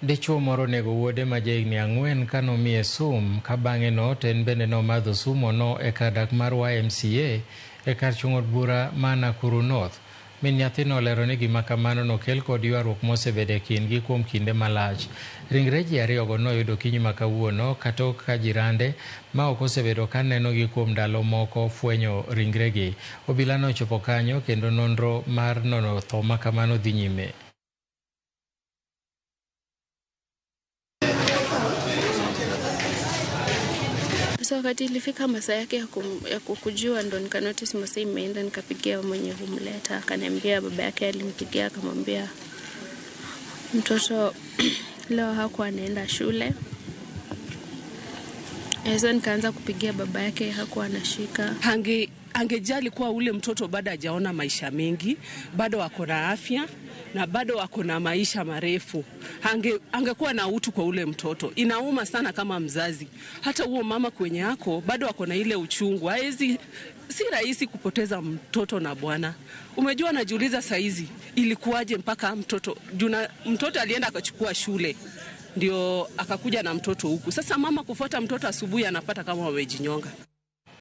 Dichuo moro onego wuode ma jahigni 4 ka nomiye sum, ka bang'e no to en bende nomadho sumono e kar dak mar YMCA e kar chung' od bura ma Nakuru North. Min nyathino olero ni gima kamano nokel kod ywaruok mosebedo e kindgi kuom kinde malach. Ringre ji ariyogo noyud okinyi ma kawuono katok ka jirande ma ok osebedo ka nenogi kuom ndalo moko fwenyo ringregi. Obila nochopo kanyo kendo nonro mar nono tho ma kamano dhi nyime. Sasa wakati ilifika masaa yake ya kukujiwa ndo nika notice masaa imeenda, nikapigia mwenye kumleta, akaniambia baba yake alimpigia akamwambia mtoto leo hakuwa anaenda shule. Sasa nikaanza kupigia baba yake, hakuwa anashika. Angejali kuwa ule mtoto bado hajaona maisha mengi, bado ako na afya na bado ako na maisha marefu. Angekuwa na utu kwa ule mtoto. Inauma sana kama mzazi. Hata huo mama kwenye yako bado ako na ile uchungu. Haezi, si rahisi kupoteza mtoto na bwana. Umejua, najiuliza saizi ilikuwaje mpaka mtoto, juna, mtoto alienda akachukua shule ndio akakuja na mtoto huku. Sasa mama kufuata mtoto asubuhi anapata kama wamejinyonga.